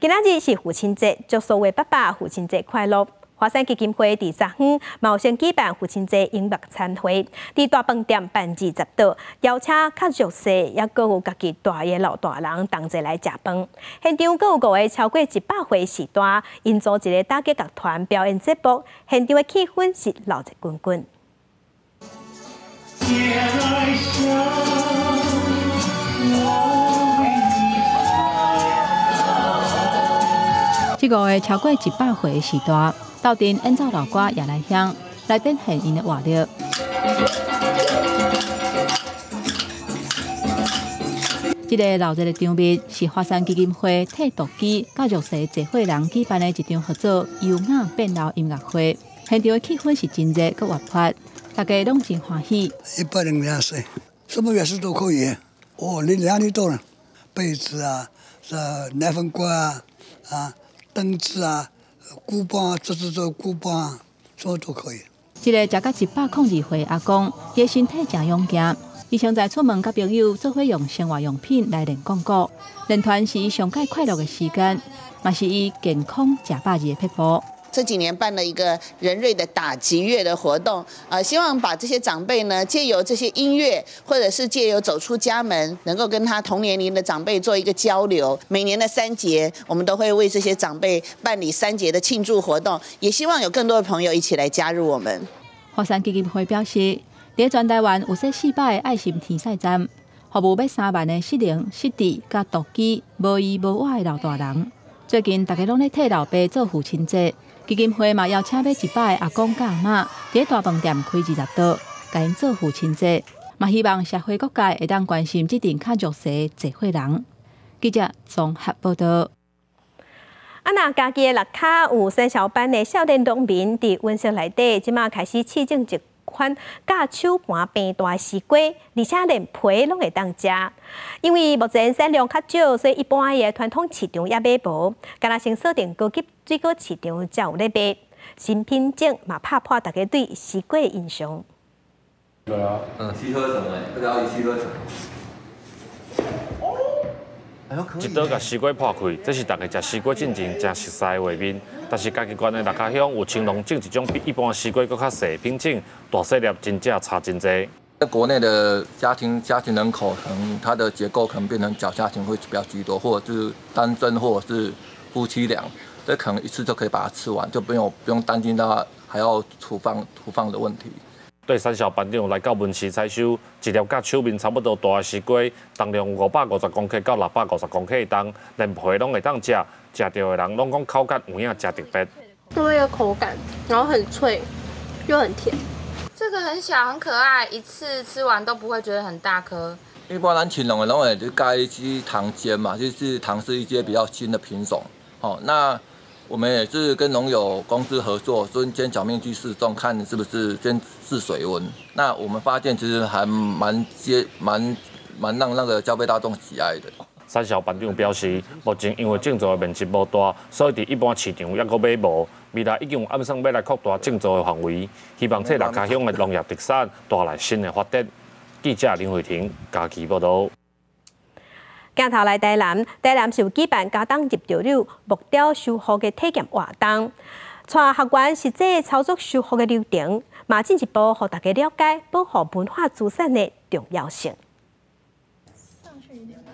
今仔日是父親節，祝所有爸爸父親節快樂。華山基金會佇昨昏嘛有先舉辦父親節音樂餐會，佇大飯店辦20桌，邀請較弱勢，抑閣有家己蹛的老大人同齊來食飯。現場閣有5個超過100歲序大，𪜶組一个打擊樂團表演節目，現場的氣氛是鬧熱滾滾。這5个超過100歲的序大，鬥陣演奏老歌也來香，來展現𪜶的活力。這个鬧熱的場面是華山基金會替獨居佮弱勢濟歲人舉辦的一場合作優雅變老音樂會，現場的氣氛是真熱閣活潑，大家攏真歡喜。 102歲，什麼元素都可以。哦，你哪裡都被子啊，是奶粉罐啊，啊，燈子啊，鼓棒啊，這鼓棒，什麼都可以。這个食到102歲阿公，伊身體誠勇健。伊常在出門佮朋友做伙用生活用品來練摃鼓，練團是伊上蓋快樂的時間，嘛是伊健康食百二的撇步。這幾年辦了一個人瑞的打擊樂的活動，希望把這些長輩呢，借由這些音樂，或者是借由走出家門，能夠跟他同年齡的長輩做一個交流。每年的三節，我們都會為這些長輩辦理三節的慶祝活動，也希望有更多的朋友一起來加入我們。華山基金會表示，佇全台灣有說400個愛心天使站，服務欲3萬个失能、失智、佮獨居、無依無倚的老大人。最近大家攏咧替老爸做父親節，基金會嘛邀請欲100個阿公佮阿嬤，佇大飯店開20桌，共𪜶做父親節，嘛希望社會各界會當關心這陣較弱勢濟歲人。記者綜合報道。啊，若嘉義的壢跤有三小班的少年農民佇溫室內底，這馬開始試種一款佮手盤平大的西瓜，而且連皮攏會當食。因為目前產量較少，所以一般的傳統市場猶買無，干焦先鎖定高級水果市場才有咧賣。新品種嘛拍破大家對西瓜的印象。對啊，嗯，七喝什麼？這個要一氣呵成。一刀共西瓜破開，這是大家食西瓜進前誠熟悉的畫面。但是嘉義縣的壢跤鄉有青農種一種比一般西瓜閣較細品種，大細粒真正差真濟。在國內的家庭人口，可能它的結構可能變成小家庭會比較居多，或者是單身，或者是夫妻倆，這可能一次就可以把它吃完，就不用擔心到還要儲放的問題。對產銷班長來到門市採收，一粒佮手面差不多大的西瓜，重量有550公克到650公克重，連皮攏會當食，食著的人攏講口感有影誠特別。因為口感，然後很脆，又很甜。這個很小很可愛，一次吃完都不會覺得很大顆。一般咱青農的攏會就蓋一些糖尖嘛，就是糖是一些比較新的品種。好，那我們也是跟農友公司合作，先小面積試種，看是不是先試水溫。那我們發現其實還蠻接蠻蠻讓那個消費大眾喜愛的。產銷班長表示，目前因為種植的面積無大，所以佇一般市場猶閣買無。未來已經有暗算欲來擴大種植的範圍，希望替壢跤鄉的農業特產帶來新的發展。記者林慧婷嘉義報導。鏡頭來台南，台南是有舉辦茄苳入石榴木雕修復的體驗活動，帶學員實際操作修復的流程，嘛進一步予大家了解保護文化資產的重要性。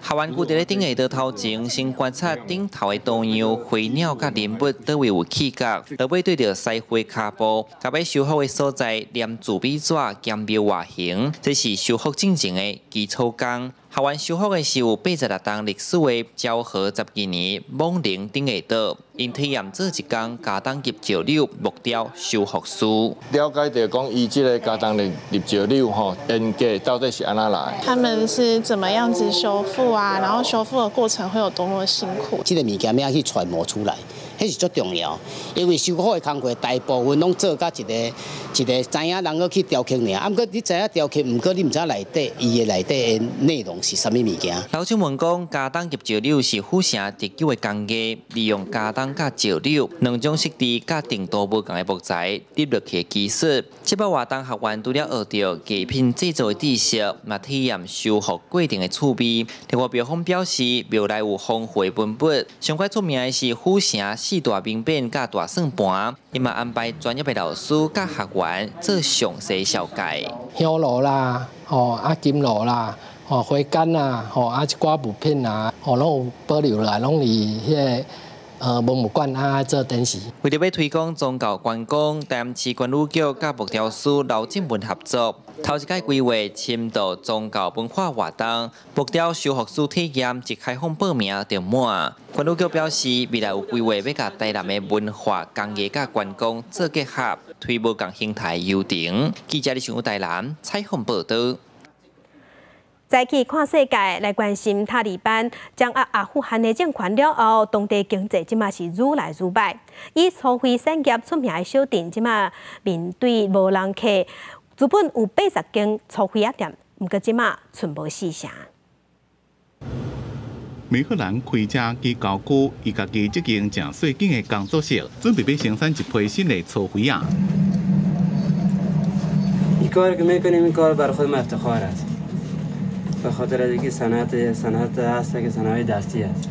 學員踞佇咧頂下桌頭前，先觀察頂頭的圖樣、花鳥佮人物佗位有起角，落尾對著師傅跤步，共欲修復的所在黏自美紙兼描外形，這是修復進前的基礎工。學員修復的是有86冬歷史的昭和12年莽苓頂下桌，𪜶體驗做一工茄苳入石榴木雕修復師。了解著講，伊這个茄苳入石榴吼，沿革到底是按怎來？他們是怎麼樣子修復啊？然後修復的過程會有多麼辛苦？這个物件欲去揣摩出來，彼是足重要。因為修復的工課大部分攏做甲一个一个知影人閣去雕刻爾，啊，毋過你知影雕刻，毋過你毋知內底伊的內底的內容是啥物物件。老師問講，茄苳入石榴是府城特有的工藝，利用茄苳佮石榴兩種質地佮程度無仝的木材疊落去的技術。這擺活動學員除了學著藝品製作的知識，嘛體驗修復過程的趣味。另外，廟方表示，廟內有豐富的文物，上蓋出名的是府城四大名匾佮大算盤，伊嘛安排專業的老師佮學員做詳細紹介。香爐啦，吼啊金爐啦，吼花缶啦，吼啊一寡物品啊，吼攏有保留落來，攏佇彼个文物館啊做展示。為著欲推廣宗教觀光，台南市觀旅局佮木雕師劉進文合作，頭一擺規劃深度宗教文化活動，木雕修復師體驗一開放報名就滿。觀旅局表示，未來有規劃欲共台南的文化工藝佮觀光做結合，推無仝形態遊程。記者李上台南採訪報導。再去看世界，來關心塔利班掌握阿富汗的政權了後，當地經濟這馬是愈來愈䆀。以粗飛產業出名的小鎮，這馬面對無人客，原本有80間粗飛仔店，毋過這馬賰無四成。梅赫蘭開車去郊區，伊家己這間誠細間的工作室，準備欲生產一批新的粗飛仔。 این کار که میکنیم این کار بر خود ما افتخار است به خاطر از اینکه صنعت صنعت هست که صنایع دستی است.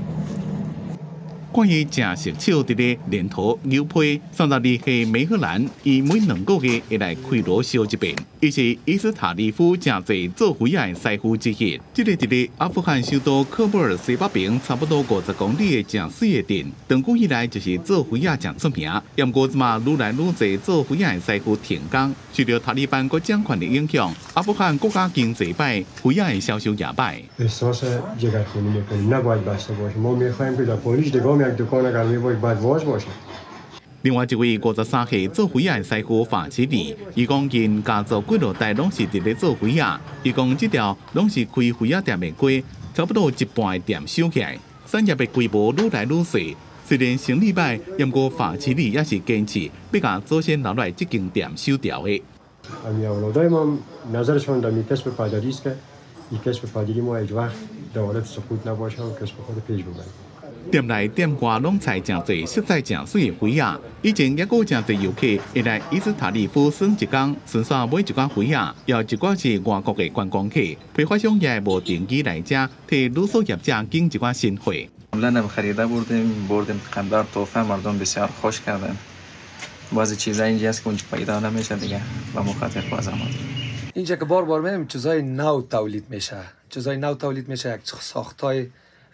看伊誠熟手佇咧練土扭坯，32歲梅赫蘭，伊每2個月會來開爐燒一遍。伊是伊斯塔利夫誠濟做飛仔的師傅之一。這個佇咧阿富汗首都喀布爾西北邊差不多50公里的誠媠的鎮，長久以來就是做飛仔誠出名。毋過這馬愈來愈濟做飛仔的師傅停工，受著塔利班閣掌權的影響，阿富汗國家經濟䆀，飛仔的銷售也䆀。 احساس جگرخونی میکنیم نباید بسته باشه ما میخوایم که در پالیش دگام یک دکان اگر میباید باید باز باشه。 另外一位53歲做飛仔的師傅法奇里，伊講𪜶家族幾落代攏是佇咧做飛仔，伊講這條攏是開飛仔店的街，差不多一半的店收起來，產業的規模愈來愈細。雖然生意䆀，毋過法奇里也是堅持欲共祖先留落來這間店收掉的。 اولادای ما نظرشان در می کسب پدری است که این کسب پدری ما هیچ وقت در حالت سقوط نباشه و کسب خود پیش ببریم。 店內店外攏採誠濟色彩誠媠的飛仔，以前猶閣有誠濟遊客會來伊斯塔利夫耍一工，順紲買一寡飛仔，也有一寡是外國的觀光客，批發商也會無定期來遮替滷素業者揀一寡新貨。 قبلا خریده بردیم بردیم قندهار تحفه مردم بسیار خوش کردن بعضی چیزا اینجا هست که اونجا پیدا نمیشه دیگه به مو خاطر باز آمدیم. اینجا که بار بار میریم چیزای نو تولید میشه چیزای نو تولید میشه یک ساختای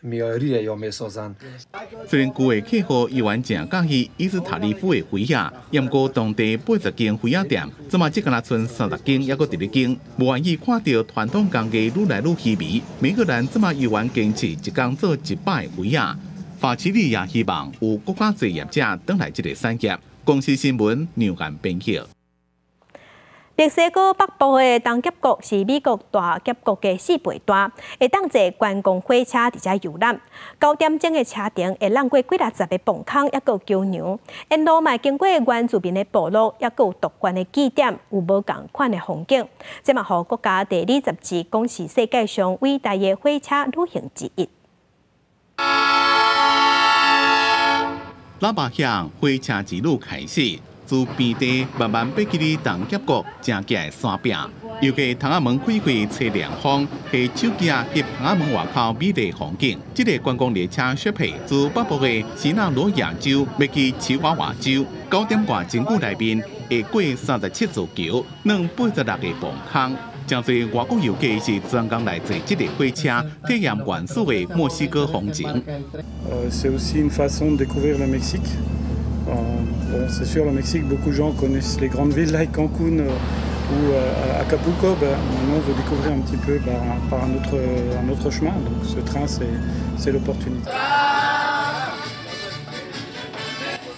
معیاری یا میسازن。 雖然舊的客戶猶原誠佮意伊斯塔利夫的飛仔，毋過當地80間飛仔店，這馬只敢若賰30間，猶閣佇咧經，無願意看著傳統工藝愈來愈稀微。梅赫蘭這馬猶原堅持一工做100個飛仔。法奇里也希望有閣較濟業者轉來這个產業。公視新聞梁岩編譯。墨西哥北部的東峽谷是美國大峽谷的4倍大，會當坐觀光火車佇遮遊覽。9點鐘的車程會繞過幾若十个磅空，猶閣有橋梁，沿路嘛經過原住民的部落，猶閣有獨懸的據點，有無仝款的風景。這嘛予國家地理雜誌講是世界上偉大的火車旅行之一。喇叭響，火車之旅開始。自平地慢慢爬起東峽谷誠崎的山壁，遊客窗仔門開開吹涼風，提手機仔翕窗仔門外口美麗風景。這个觀光列車雪皮自北部的錫納羅亞州欲去奇瓦瓦州，9點外鐘久內面會過37座橋，兩86個磅空。誠濟外國遊客是專工來坐這个火車，體驗原始的墨西哥風情。 C'est aussi une façon de découvrir le Mexique. Bon, c'est sûr, le Mexique, beaucoup de gens connaissent les grandes villes like Cancún ou Acapulco. Ben, maintenant, on veut découvrir un petit peu par un autre chemin. Donc, ce train, c'est l'opportunité.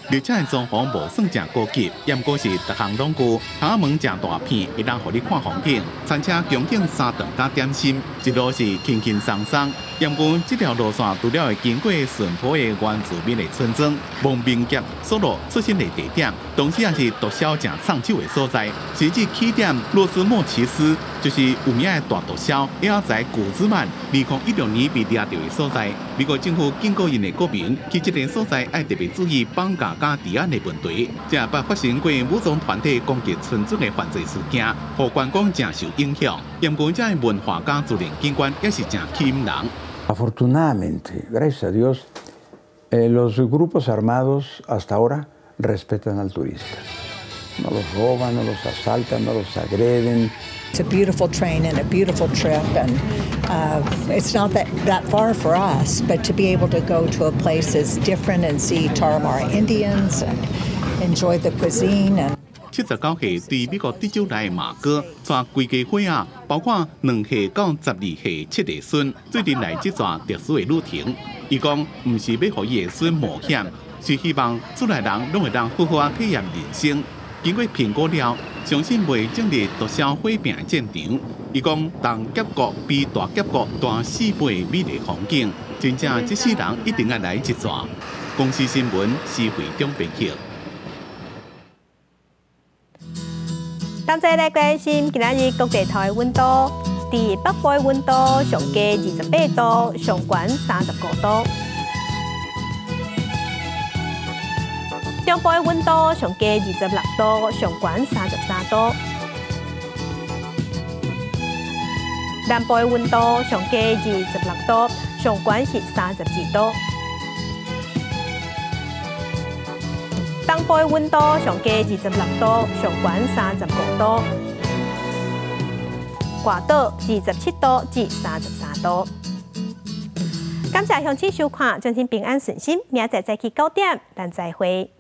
列車的裝潢無算誠高級，毋過是逐項攏顧，窗仔門誠大片，會當予你看風景。餐車供應三頓佮點心，一路是輕輕鬆鬆。毋過這條路線除了會經過淳樸的原住民的村莊、亡命俠索羅出生的地點，同時也是毒梟誠藏手的所在。甚至起點洛斯莫奇斯就是有名的大毒梟，也在古茲曼2016年被掠著的所在。美國政府警告𪜶的國民，去這个所在愛特別注意綁架佮治安的問題。這捌發生過武裝團體攻擊村莊的犯罪事件，予觀光誠受影響。毋過遮的文化佮自然景觀也是誠吸引人。 Afortunadamente, gracias a Dios, los grupos armados hasta ahora respetan al turista. No los roban, no los asaltan, no los agreden. It's a beautiful train and a beautiful trip, and it's not that far for us, but to be able to go to a place that's different and see Tarahumara Indians and enjoy the cuisine and 79歲對美國德州來的馬哥，帶規家伙仔，包括2歲到12歲七个孫，做陣來這逝特殊的旅程。伊講，毋是欲予伊的孫冒險，是希望厝內人攏會當好好仔體驗人生。經過評估了，相信袂進入毒梟火拼的戰場。伊講，東峽谷比大峽谷大4倍美麗風景，真正這世人一定愛來一逝。公視新聞施惠中編譯。同齊來關心今仔日各地頭的溫度，佇北部的溫度上低28度，上懸35度。中部的溫度上低26度，上懸33度。南部的溫度上低26度，上懸是32度。東部的溫度上低26度，上懸35度。外島27度至33度。感謝鄉親收看，祝恁平安順心，明仔載早起9點，咱再會。